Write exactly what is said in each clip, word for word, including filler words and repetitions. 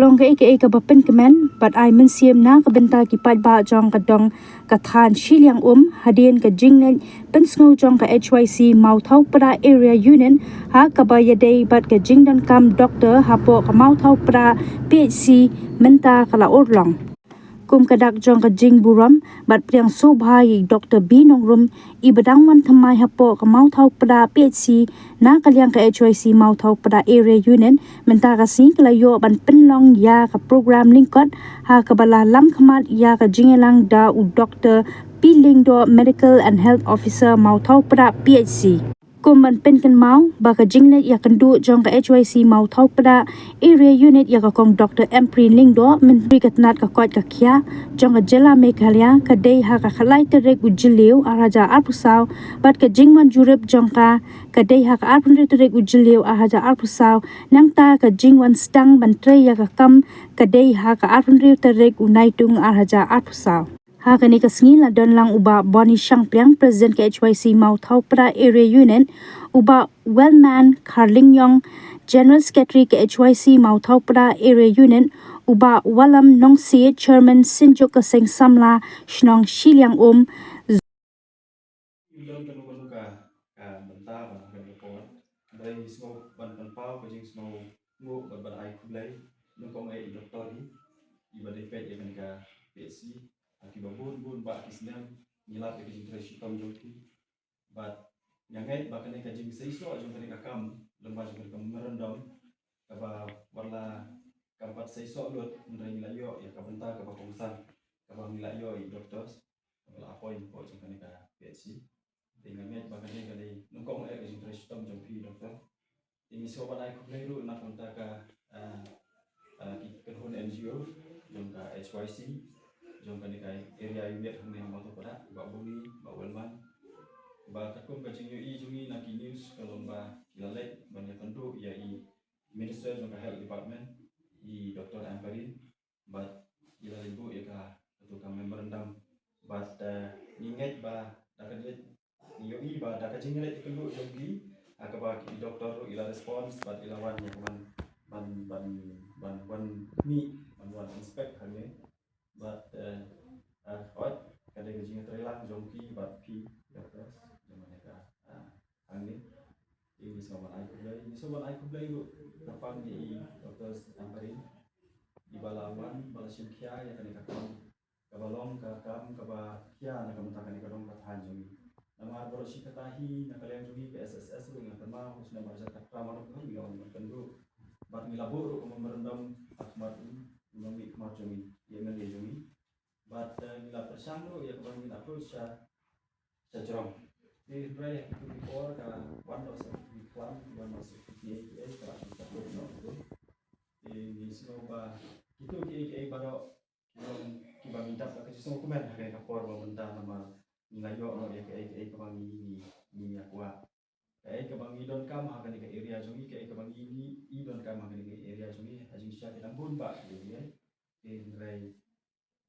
Jong kaei kaei kaba pynkmen bad ai mynsiem na ka bynta ki paidbah jong ka dong ka thain shiliang um hadien ka jingleit pynsngew jong ka H Y C Mawthawpra Area Unit ha kaba ïadei bad ka jingdonkam doktor hapoh ka Mawthawpra P H C mynta ka la urlong. Kum ka dak jong ka jingburom bad pdiang sngewbha ïa i Doktor B Nongrum iba dang wan thymmai hapoh ka Mawthawpra P H C na ka liang ka H Y C Mawthawpra Area Unit mynta ka sngi ka la ïoh ban pynlong ïa ka program lyngkot ha kaba la lam khmat ïa ka jingïalang da u Doktor P Lyngdoh, Medical and Health Officer Mawthawpra P H C. Kum ban pynkynmaw ba ka jingleit ïakynduh jong ka H Y C Mawthawpra Area Unit ïa ka kong Doktor Ampareen Lyngdoh, Myntri ka tnat ka koit ka khiah jong ka jylla Meghalaya, ka dei ha ka khatlai tarik u Jylliew ar hajar arphew saw bad ka jingwan jurip jong ka ka dei ha ka arphew hynriew tarik u Jylliew ar hajar arphew saw, nangta ka jingwan sdang ban trei ïa ka kam ka dei ha ka arphew hynriew tarik u Naitung ar hajar arphew saw. Ha kane ka sngi la don lang u Bah Bony Shangpliang, President ka H Y C Mawthawpra Area Unit, u Bah Wellman Kharlingïong, General Secretary ka H Y C Mawthawpra Area Unit, u Bah Wallam Nongsiej, Chairman Synjuk ka Seng Samla Shnong Shiliang Um, Ngi don kano kano ka, ka bynta ban ha kane ka por. Hynrei ngi sngew ban pynpaw ka jingsngewnguh bad ban ai khublei nyngkong eh i doktor hi, iba dei peit ïa kane ka P H C ha kiba bun bun bah ki snem. Ngi lap ïa ka jingtrei shitom jong phi. Bad nga ngeit ba kane ka jingseisoh jong kane ka kam, lem bad jong kane ka memorandum, kaba wat la kam pat seisoh lut, hynrei ngi la ïoh ïa ka bynta kaba kongsan, kaba ngi la ïoh ïa i doctors kaba la appoint hapoh jong kane ka P H C. Te nga ngeit ba kane ka dei nyngkong eh ka jingtrei shitom jong phi, doctor. Te ngi sngewbha ban ai khublei ruh na ka bynta ka, ah, ah, ki kynhun N G O jong ka H Y C jong kane ka area unit hangne ha Mawthawpra, Bah Bony, Bah Wellman. Ba katkum ka jingïohi jong ngi na ki news ka long ba ki la leit ban ïakynduh ïa i Minister jong ka Health Department, i Doctor Ampareen, bad ki la leit buh ïa ka, katu ka memorandum. Bad, eh, ngi ngeit ba da ka leit, ngi ïohi ba da ka jingïaleit ïakynduh jong ki, ha kaba ki doctor ruh i la response bad i la wan ïa ka ban, ban, ban, ban, ban mih, ban wan inspect hangne. Bad, eh, eh, hooid, ka dei ka jingïatreilang jong ki bad phi doctors jong kane ka, eh, hangne. Te ngi sngewbha ban ai khublei, ngi sngewbha ban ai khublei ruh kyrpang ïa i Doctor Ampareen, iba la wan ba la shim khia ïa kane ka kam, kaba long ka kam kaba khia na ka bynta kane ka dong ka thaiñ jong ngi. Namar baroh shi katta hi na ka liang jong ngi ka S S S ruh ngi la kynmaw, ha u snem ar hajar khatphra manok ngi la wan ban kynduh bad ngi la buh ruh ka memorandum ha khmat u nongmihkhmat jong ngi, ïa u M L A jong ngi. Bad, eh, ngi la pyrshang ruh ïa kaba ngin approach sha, sha jrong. Te hynrei ha kitu ki por ka wan noh sa ki khlam, wan noh sa kiei kiei, ka la shu ka wan noh tu. Te ngi sngew ba kitu kiei kiei baroh ki long kiba ngi dap da ka jingsngewkmen ha kane ka por ba mynta, namar ngi la ïoh noh ïa kaei kaei kaba ngi, ngi, ngi ïa kwah. Kaei kaba ngi donkam ha kane ka area jong ngi, kaei kaba ngi, ngi i donkam ha kane ka area jong ngi, ha jingshisha ki dang bun bah kiei kiei. Te hynrei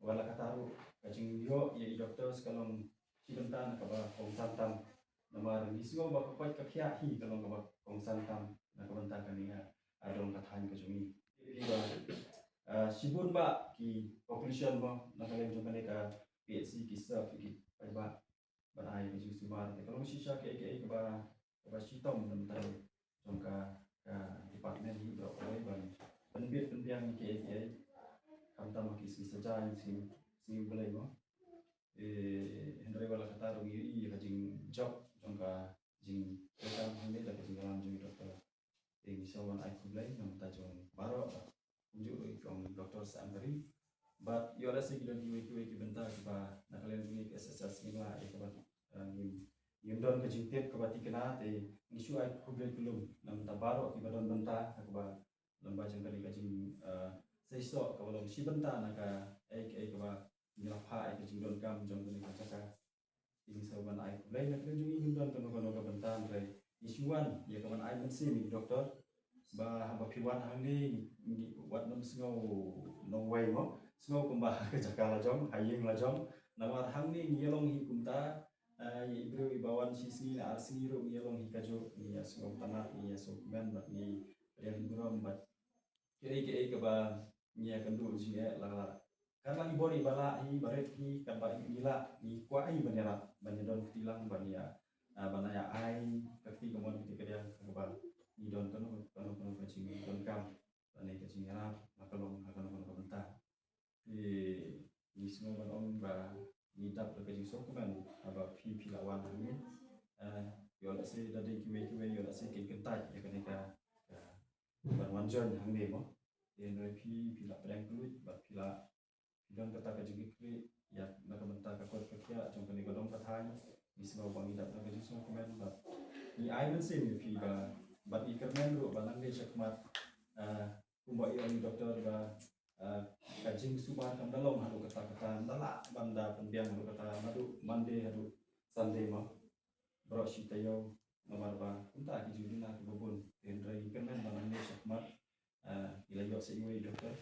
wat la katta ruh, ka jingïoh ïa i doctors ka long shi bynta na kaba kongsan tam. Namar ngi sngew ba ka koit ka khiah hi ka long kaba kongsan tam na ka bynta kane ka, ah, dong ka thaiñ ka jong ngi. Ki ba, ah, shibun bah ki population mo na ka liang jong kane ka P H C ki serve ki paidbah ban ai ka jingsumar. Te ka long shisha kaei kaei kaba, kaba shitom na bynta jong ka, ka department hi baroh kawei ban pynbit pynbiang ïa kiei kiei, khamtam ha ki sngi saja, sngi, sngi U Blei mo. Eh, hynrei wat la katta ruh ngi ïohi ïa ka jingjop jong ka jingtrei kam hangne da ka jingïalam jong i doctor. Te ngi sngewbha ban ai khublei na ka bynta jong baroh, kumjuh ruh i kong Doctor Ampareen. Bad ïoh lehse ki don kiwei kiwei ki bynta kiba na ka liang jong ngi ka S S S ngim lah ïa kaba, eh, ngim, ngim don ka jingtip kaba thikna, te ngi shu ai khublei kylum na ka bynta baroh kiba don bynta ha kaba lem bad jong kane ka jing, eh, seisoh kaba long shi bynta na kaei kaei kaba ngi la phah ïa ka jingdonkam jong kane ka jaka. Te ngi sngewbha ban ai khublei, na ka liang jong ngi ngim don kano kano ka bynta, hynrei ngi shu wan ïa ka ban ai mynsiem ïa i doctor ba haba phi wan hangne ngi, ngi wat nym sngew nongwei mo, sngew kumba ha ka jaka la jong, ha ïing la jong. Namar hangne ngi ïalong hi kumta, eh, ïa i briew iba wan shi sngi ne ar sngi ruh ngi ïalong hi kajuh, ngi ïa sngewtynnat, ngi ïa sngewkmen bad ngi ïa burom bad kiei kiei kaba ngi ïa kynduh jingeh la la. Katba i bor i ba lah hi, ba rit hi, katba ngi lah, ngi kwah hi ban ïarap, ban ïadon kti lang, ban ïa, ah, ban ïa ai ka kti kamon kti kadiang, kaba ngi don kano kano kano ka jingdonkam lane ka jingïarap, la ka long ha kano kano ka bynta. Te ngi sngew ban ong ba ngi dap da ka jingsngewkmen haba phi phi la wan hangne. Eh, ïoh lehse da dei kiwei kiwei ïoh lehse kin kyntait ïa kane ka, ka ban wan join hangne mo. Te hynrei phi phi la pdiang kylluid bad phi la phi don kata ka jingkitkhlieh ïa na ka bynta ka kot ka khiah jong kane ka dong ka thaiñ. Ngi sngew ba ngi dap da ka jingsngewkmen bad ngi ai mynsiem ïa phi ba bad ngi kyrmen ruh ba nangne shakhmat, eh, kumba i ong i doktor ba, ah, ka jingsuba kam da long haduh katta katta, ym da lah ban da pynbiang haduh katta, naduh Monday haduh Sunday mo. Baroh shi taïew namar ba kumta ki jingduna kiba bun. Te hynrei ngi kyrmen ba nangne shakhmat, ah, ngi la ïoh sa iwei i doktor.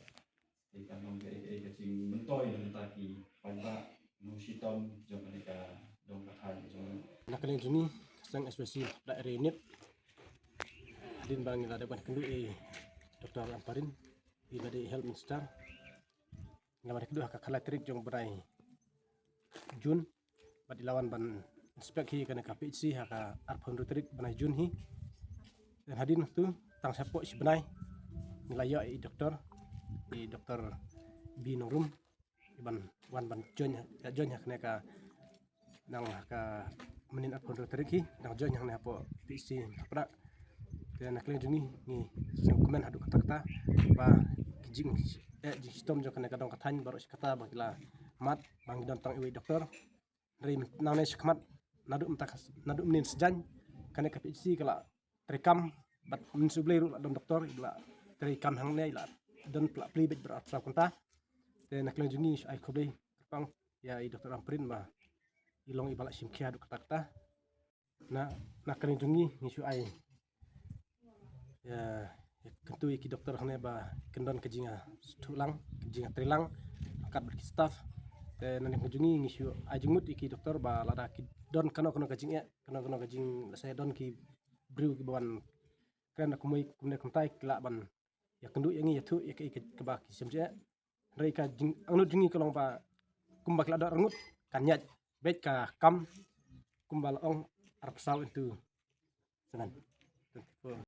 Te kan long kaei kaei ka jingmyntoi na ka bynta ki paidbah nongshiteng jong kane ka dong ka thaiñ jong ngi. Na ka liang jong ngi ka seng S Y C Hapdeng Area Unit, hadien ba ngi la dep ban kynduh ïa i Doktor Ampareen, i ba dei Health Minister. Ngi la wan kynduh ha ka khatlai tarik jong u bnai June bad i la wan ban inspect hi kane ka P H C ha ka arphew hynriew tarik bnai June hi. Te hadien tu tang shapoh shi bnai ngi la ïoh ïa i doktor, i Doktor B Nongrum, i ban wan ban join, join ha kane ka, nang ha ka mynnin arphew hynriew tarik hi, nang join hangne hapoh P H C Mawphlang. Te na ka liang jong ngi ngi sngewkmen haduh katta katta ba ki jing, eh, jingshitom jong kane ka dong ka thaiñ baroh shi katta ba ki la mad ba ngi don tang iwei i doktor. Hynrei nangne shakhmat naduh mynta ka, naduh mynnin sajan kane ka P H C ka la treikam bad mynnin U Blei ruh la don doktor, i la treikam hangne, i la don pla pli bad baroh arphew saw kynta. Te na ka liang jong ngi shu ai khublei kyrpang ïa i Doktor Ampareen ba i long i ba la shim khia haduh katta katta. Na, na ka liang jong ngi ngi shu ai, ïa, ïa kyntu ïa ki doktor hangne ba kin don ka jingïasngewthuh lang, ka jingïatreilang ryngkat bad ki staff. Te na ka liang jong ngi ngi shu ai jingmut ïa ki doktor ba lada ki don kano kano ka jingeh, kano kano ka jing, lehse don ki briew kiba wan kren da kumwei kumne kumtai, ki lah ban ïakynduh ïa ngi, ïathuh ïa kaei kaba ki shem jingeh. Hynrei ka jingangnud jong ngi ka long ba kumba ki la doh arngut kan ïaid beit ka kam kumba la ong arphew saw into seven.